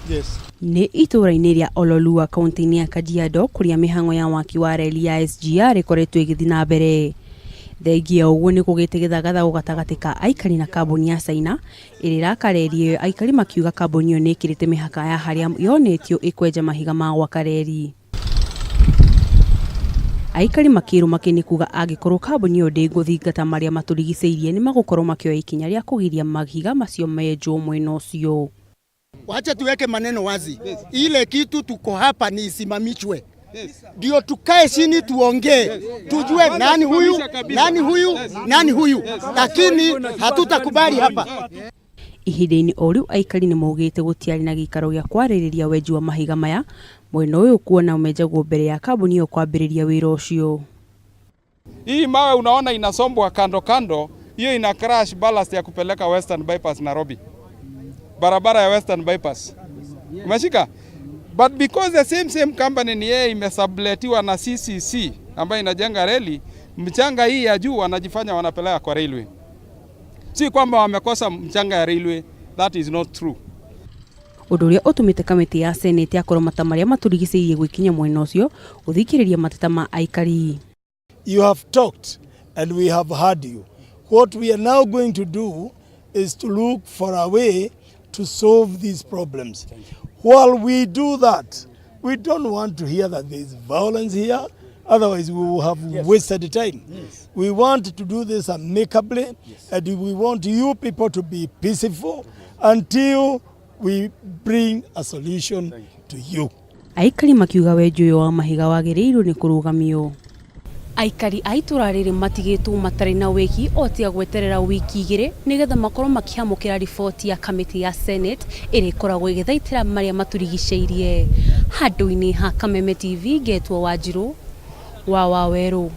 Yes. Nĩ itũũra-inĩ rĩa Ololua kaunti-inĩ ya Kajiado kũrĩa mĩhang'o ya waki wa reri ya SGR ĩkoretwo ĩgĩthiĩ na mbere. Thengia ũguo nĩ kũgĩte gĩthagathago gatagatĩ ka aikari na kambuni ya Caina ĩrĩa ĩraka reri ĩyo aikari makiuga kambuni ĩyo nĩ ĩkĩrĩte mĩhaka ya harĩa yonetio ĩkwenja mahiga ma gwaka reri. Aikari makĩrũma kĩ nĩ kuga angĩkorwo kambuni ĩyo ndĩgũthingata marĩa matũrigicĩirie nĩ magũkorwo makĩoya ikinya rĩa kũgiria mahiga macio menjwo mwena ũcio. Wacha tuweke maneno wazi. Ile kitu tuko hapa ni isimamishwe, ndio tukae chini tuongee, tujue nani huyu, nani huyu, nani huyu, lakini hatutakubali hapa. Ihinda-inĩ o rĩu aikari nĩ maugĩte gũtiarĩ na gĩikaro gĩa kwarĩrĩria wenji wa mahiga maya mwena ũyũ kuona menjagwo mbere ya kambuni ĩyo kwambĩrĩria wĩra ũcio. Hii mawe unaona inasombwa kando kando, hiyo ina crash ballast ya kupeleka Western Bypass Nairobi, barabara ya Western Bypass. Umeshika? But because the same same company ni yeye imesubletiwa na CCC ambayo inajenga reli, mchanga hii ya juu wanajifanya wanapeleka kwa railway. Si kwamba wamekosa mchanga ya railway, that is not true. Ũndũ ũrĩa ũtũmĩte kamĩtĩ ya senate ya kũramata marĩa matũrigicĩirie gwĩkinya mwena ũcio gũthikĩrĩria mateta ma aikari. You have talked and we have heard you. What we are now going to do is to look for a way to solve these problems. While we do that, we don't want to hear that there is violence here, otherwise we will have wasted time. We want to do this amicably, and we want you people to be peaceful until we bring a solution to you. Aikari makiuga wenji ũyũ wa mahiga wagĩrĩirwo nĩ kũrũgamio. Aikari a itũra rĩrĩ matigĩtwo matarĩ na wĩki o tiga gweterera wiki igĩrĩ nĩgetha makorwo makĩamũkĩra riboti ya kamĩtĩ ya Senate ĩrĩa ĩkoragwo ĩgĩthaitĩra marĩa matũrigicĩirie. Handũ-inĩ ha Kameme TV ngetwo Wanjirũ wa Wawerũ.